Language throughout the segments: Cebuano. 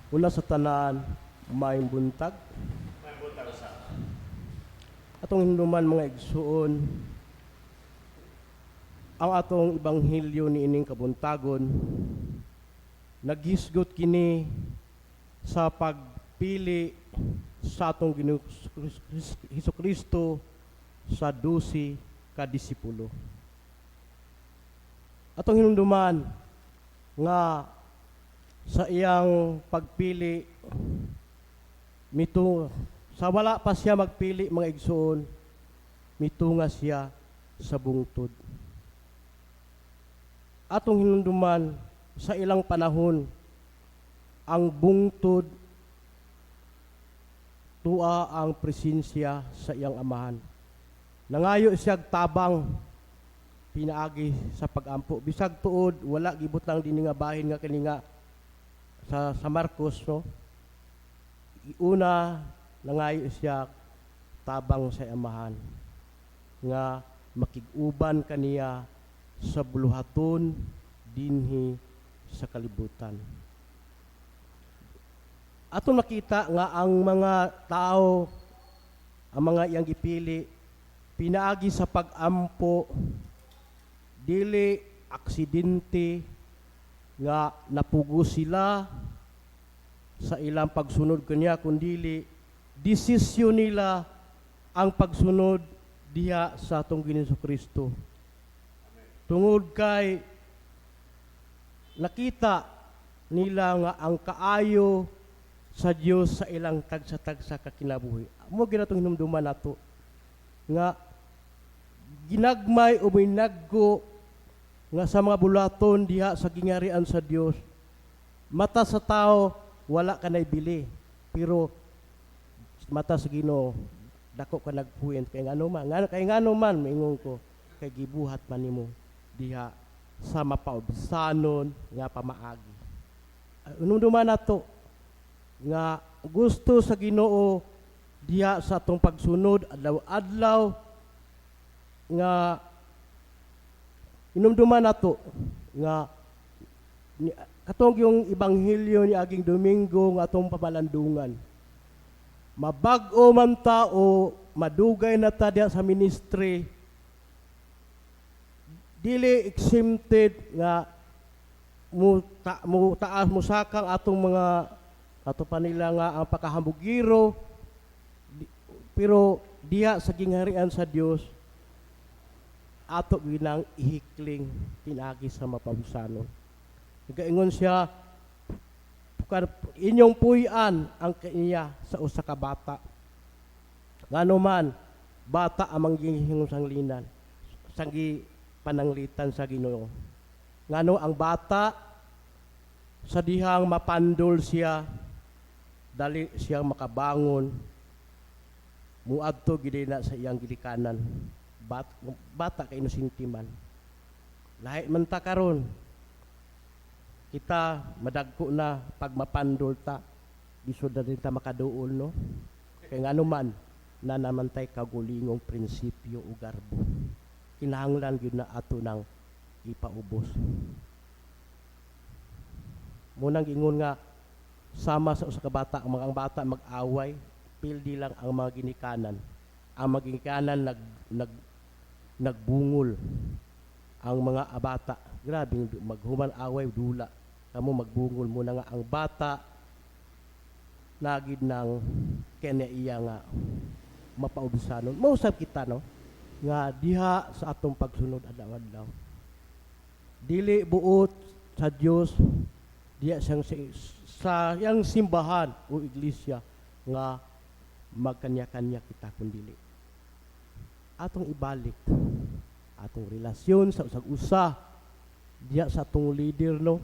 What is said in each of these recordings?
Una sa tanan, maayong buntag. Maayong buntag usab. Atong hinumduman, mga igsuon, ang atong ebanghelyo niining kabuntagon, naghisgot kini sa pagpili sa atong Ginoong Hesus Kristo sa 12 ka disipulo. Atong hinumduman nga sa iyang pagpili mito, sa wala pa siya magpili, mga igsoon, mitunga siya sa bungtod. Atong hinumduman, sa ilang panahon ang bungtod tua ang presensya sa iyang amahan. Nangayo siya tabang pinaagi sa pagampo. Bisag tuod wala gibutang dinhi nga bahin nga kini nga sa Marcos, no? Una, nangayo siya tabang sa amahan nga makig-uban kaniya sa buluhaton dinhi sa kalibutan. Atong nakita nga ang mga tao, ang mga iyang gipili pinaagi sa pag-ampo, dili aksidente nga napugos sila sa ilang pagsunod kaniya, kundili desisyon nila ang pagsunod diha sa atong Ginoong Kristo. Tungod kay nakita nila nga ang kaayo sa Dios sa ilang tagsa-tagsa ka kinabuhi. Mao gyud atong hinumduman nato nga ginagmay o minaggo nga sa mga buluhaton diha sa gingharian sa Dios. Mata sa tao, wala ka naibili, pero mata sa Ginoo, dako ka nagpuwent. Kay ngano man, maingon ko, kay gibuhat man nimo diha sa mapaubsanon nga pamaagi. Hinumduman nato nga gusto sa Ginoo diha sa atong pagsunod adlaw-adlaw nga inumduman nato nga katong yung ebanghelyo ni aging Domingo nga atong pamalandungan. Mabag-o man ta o madugay na ta diha sa ministry, dili exempted nga mo taas mo sakang atong mga ato pa nila nga ang pakahambugiro, pero diha sa gingharian sa Dios, ato ginang ihikling pinaagi sa mapabusanon. Nagaingon siya, inyong puy-an ang kaiya sa usa ka bata. Ngano man, bata ang manggihingong sanglinan, sanggi pananglitan sa Ginoo. Ngano ang bata, sa dihang mapandol siya, dali siyang makabangon, muadto gid na sa iyang gilikanan. Bata kay inosente man. Lahi man ta karon. Kita madagko na, pag mapandol ta, lisod na din ta makaduol, no? Kay ngano man, na namantay kagulingong prinsipyo o garbo. Kinahanglan gyud na ato nang ipaubos. Munang ingon nga sama sa usa ka bata, ang mga ang bata mag-away, pildi lang ang mga ginikanan. Ang mga ginikanan nag nag nagbungol ang mga bata. Grabe maghuman away, dula. Kamo magbungol muna nga ang bata nagid ng kene iya nga mapaubsanon. Mausab kita, no, nga diha sa atong pagsunod adlaw-adlaw. Dili buot sa Dios diha siyang sa yang simbahan o iglesia nga magkanya-kanya kita, kundili atong ibalik atong relasyon sa usag usa diha sa atong leader, no?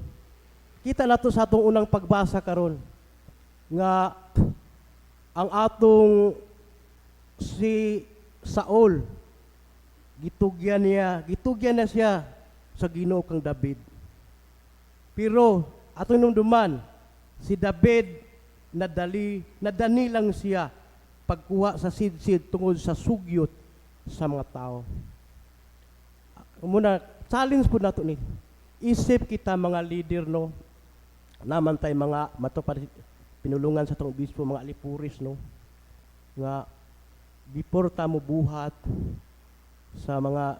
Kita nato sa atong unang pagbasa karon nga ang atong si Saul, gitugyan na siya sa Ginoo kang David, pero atong hinumduman si David, nadani lang siya pagkuha sa sidsid tungod sa sugyot sa mga tao. Muna, challenge po nato ni. Isip kita mga leader, no, namantay mga matupad. Pinulungan sa atong obispo, mga alipuris, no, nga before ta mo buhat sa mga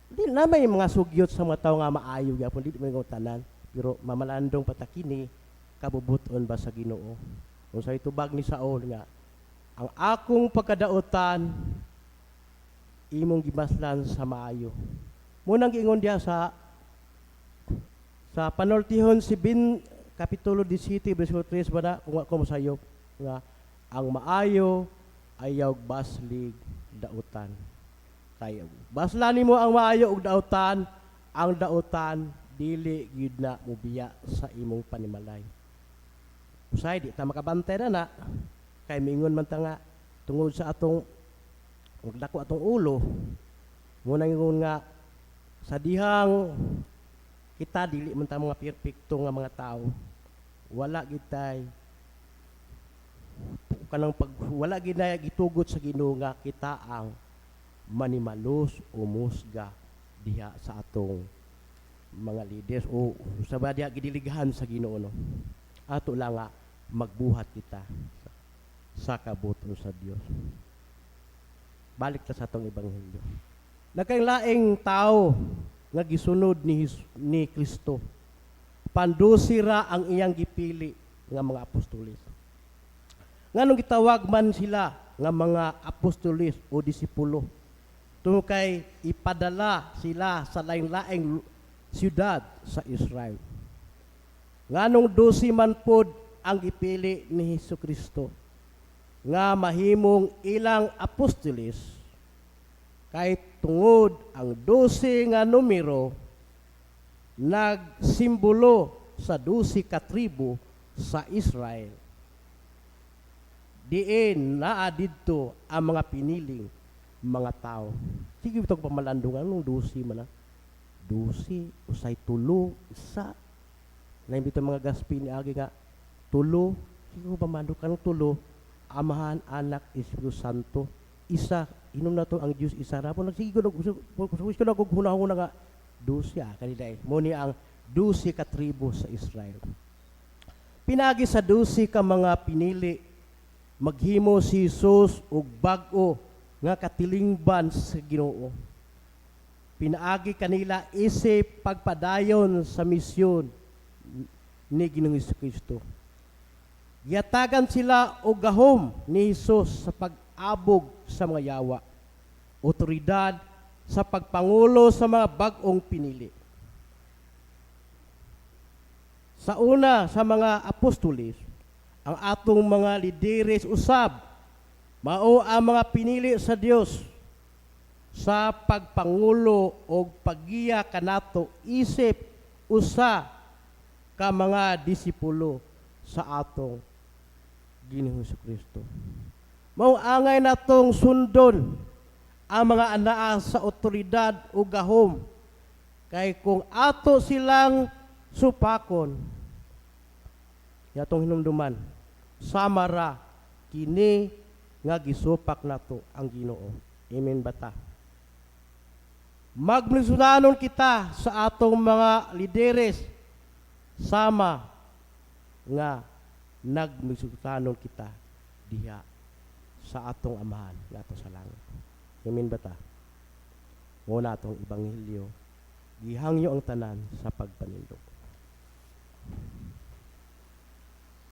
di na may mga sugyot sa mga tao nga maayo gyapon, di man tanan, pero mamalandong patakini kabubuton ba sa Ginoo. Kung sa itubag ni Saul nga ang akong pagkadautan imong gibaslan sa maayo. Munang giingon diha sa Panultihon si bin Kapitulo 17 bersikulo 3 ba na, kung ako mosayop, nga ang maayo ayaw baslig dautan. Kay baslan nimo ang maayo og dautan, ang dautan dili gyud na mubiya sa imong panimalay. Usay di ta makabantay na na kay mingon man ta nga tungod sa atong dako atong ulo. Mo nang ingon nga sa dihang kita dili man ta mga perpekto nga mga tao, wala gitay kanang pag wala gid na gitugot sa Ginoo nga kita ang manimalos o musga diha sa atong mga leaders o sa ba diha gidilighan sa Ginoo, no. Ato lang nga magbuhat kita sa kabuton sa Dios. Balik ta sa atong ebanghelyo. Nagkalaing tao nga gisunod ni Kristo. 12 ra ang iyang gipili nga mga apostoles. Nganong gitawag man sila nga mga apostoles o disipulo? Tungod kay ipadala sila sa laing-laing siyudad sa Israel. Nganong 12 man pod ang gipili ni Hesus Kristo nga mahimong ilang apostoles? Kay tungod ang 12 nga numero nagsimbolo sa 12 ka tribo sa Israel. Diin naa didto ang mga piniling mga tao. Sige ito pamalandungan nung 12 man na. 12, usay tulo, isa. Naimbito mga gaspi ni agi nga tulo, sige ko pamando kanang tulo, Amahan, Anak, Espiritu Santo. Isa, inom na to ang Diyos isa ra po. Nagsige ko ko na hunahuna nga 12 ah kanila eh. Mo ni ang 12 ka tribo sa Israel. Pinagi sa 12 ka mga pinili, maghimo si Jesus og bag-o nga katilingban sa Ginoo. Pinaagi kanila isip pagpadayon sa misyon ni Ginoong Kristo. Giyatagan sila og gahom ni Jesus sa pag-abog sa mga yawa, otoridad sa pagpangulo sa mga bag-ong pinili. Sa una sa mga apostoles, ang atong mga lideres usab mao ang mga pinili sa Dios sa pagpangulo o paggiya kanato isip usa ka mga disipulo sa atong Ginoong Kristo. Mao angay natong sundon ang mga anaa sa otoridad o gahom kay kung ato silang supakon, yatong hinumduman, samara kini nga gisupak nato ang Ginoo. Amen bata? Magmisunanon kita sa atong mga lideres sama nga nagmisutanon kita diha sa atong Amahan nga ato sa langit. Amen bata? Mo na atong ebanghelyo. Gihangyo ang tanan sa pagpanindog.